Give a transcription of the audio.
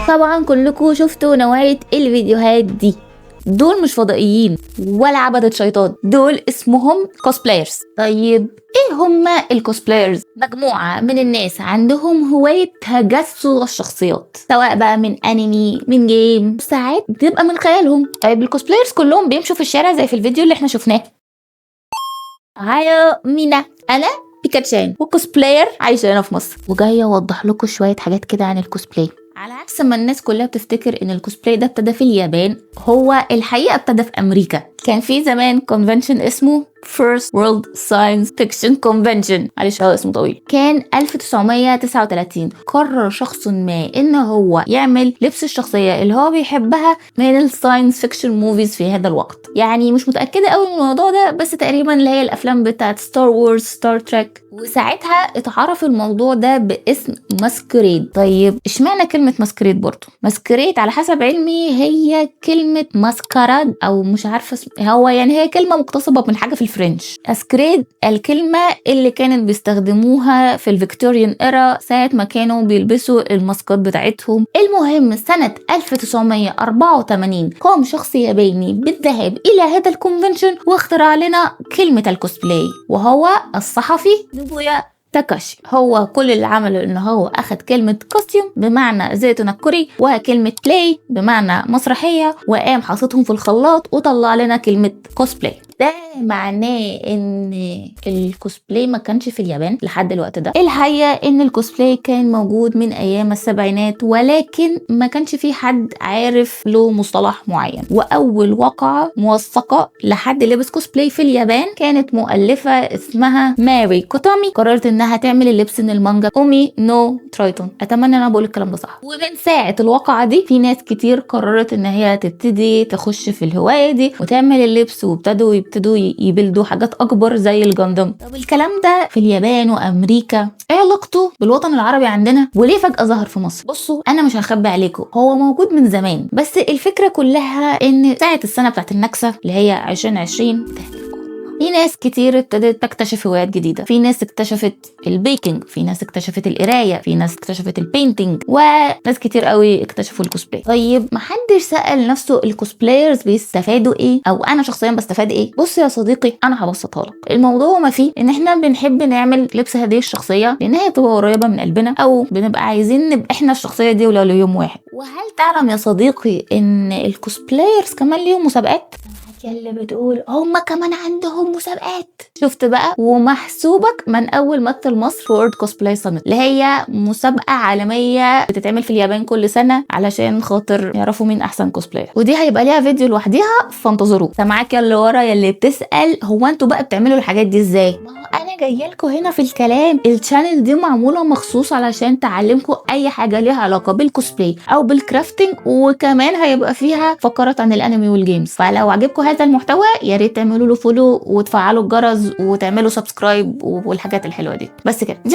طبعا كلكم شفتوا نوعية الفيديوهات دي. دول مش فضائيين ولا عبدة شيطان، دول اسمهم cosplayers. طيب ايه هما ال cosplayers؟ مجموعة من الناس عندهم هواية تجسد الشخصيات، سواء بقى من انمي، من game، ساعات بتبقى من خيالهم. طيب ال cosplayers كلهم بيمشوا في الشارع زي في الفيديو اللي احنا شفناه؟ هايو مينا، انا بيكاتشان و cosplayer عايشه هنا في مصر، وجاية اوضح لكم شوية حاجات كده عن الكوسبلاي. على عكس ما الناس كلها بتفتكر ان الكوسبلاي ده ابتدى في اليابان، هو الحقيقة ابتدى في امريكا. كان في زمان convention اسمه First World Science Fiction Convention، معلش هو اسمه طويل. كان 1939 قرر شخص ما ان هو يعمل لبس الشخصية اللي هو بيحبها من ال science fiction movies في هذا الوقت. يعني مش متأكدة قوي من الموضوع ده، بس تقريبا اللي هي الافلام بتاعت Star Wars، Star Trek. وساعتها اتعرف الموضوع ده باسم masquerade. طيب اشمعنى كلمة masquerade؟ برضه masquerade على حسب علمي هي كلمة mascarade او مش عارفة هو يعني هي كلمة مقتصبة من حاجة في ال French. masquerade الكلمة اللي كانت بيستخدموها في ال Victorian era ساعة ما كانوا بيلبسوا الماسكات بتاعتهم. المهم سنة 1984 قام شخص ياباني بالذهاب إلى هذا ال convention واخترع لنا كلمة الكوسبلاي، وهو الصحفي نوبويا تاكاشي. هو كل اللي عمله ان هو اخد كلمة costume بمعنى زي تنكري وكلمة play بمعنى مسرحية، وقام حاططهم في الخلاط وطلع لنا كلمة كوسبلاي. ده معناه ان الكوسبلاي ما كانش في اليابان لحد الوقت ده. الحقيقة ان الكوسبلاي كان موجود من ايام السبعينات، ولكن ما كانش في حد عارف له مصطلح معين. واول وقعة موثقة لحد لبس كوسبلاي في اليابان كانت مؤلفة اسمها ماري كوتامي، قررت انها تعمل اللبس من المانجا اومي نو ترايتون. اتمنى ان انا بقول الكلام ده صح. ومن ساعة الواقعة دي في ناس كتير قررت ان هي تبتدي تخش في الهواية دي وتعمل اللبس، وابتدوا يبتدوا ي build وا حاجات اكبر زي الجندم. طب الكلام ده في اليابان وامريكا، ايه علاقته بالوطن العربي عندنا؟ وليه فجأة ظهر في مصر؟ بصوا، انا مش هخبي عليكم، هو موجود من زمان، بس الفكرة كلها ان ساعة السنة بتاعت النكسة اللي هي 2020 في ناس كتير ابتدت تكتشف هوايات جديدة. في ناس اكتشفت ال baking، في ناس اكتشفت القراية، في ناس اكتشفت ال painting، وناس كتير قوي اكتشفوا الكوسبلاي. طيب محدش سأل نفسه ال cosplayers بيستفادوا ايه؟ او انا شخصيا بستفاد ايه؟ بص يا صديقي، انا هبسطها لك. الموضوع ما فيه ان احنا بنحب نعمل لبس هذه الشخصية لان هي بتبقى قريبة من قلبنا، او بنبقى عايزين نبقى احنا الشخصية دي ولو ليوم واحد. وهل تعلم يا صديقي ان ال cosplayers كمان ليهم مسابقات؟ يا اللي بتقول هما كمان عندهم مسابقات، شفت بقى؟ ومحسوبك من اول مثل مصر World Cosplay Summit، اللي هي مسابقة عالمية بتتعمل في اليابان كل سنة علشان خاطر يعرفوا مين احسن cosplayer، ودي هيبقى ليها فيديو لوحديها فانتظروه. سامعاك يا اللي ورا، يا اللي بتسال هو انتوا بقى بتعملوا الحاجات دي ازاي؟ ما هو انا جاية لكم هنا في الكلام. ال channel دي معمولة مخصوص علشان تعلمكم اي حاجة ليها علاقة بالكوسبلاي او بال crafting، وكمان هيبقى فيها فقرات عن الانمي وال games. فلو عجبكم هذا المحتوى يا ريت تعملوا له follow وتفعلوا الجرس وتعملوا subscribe والحاجات الحلوة دي. بس كده يعني.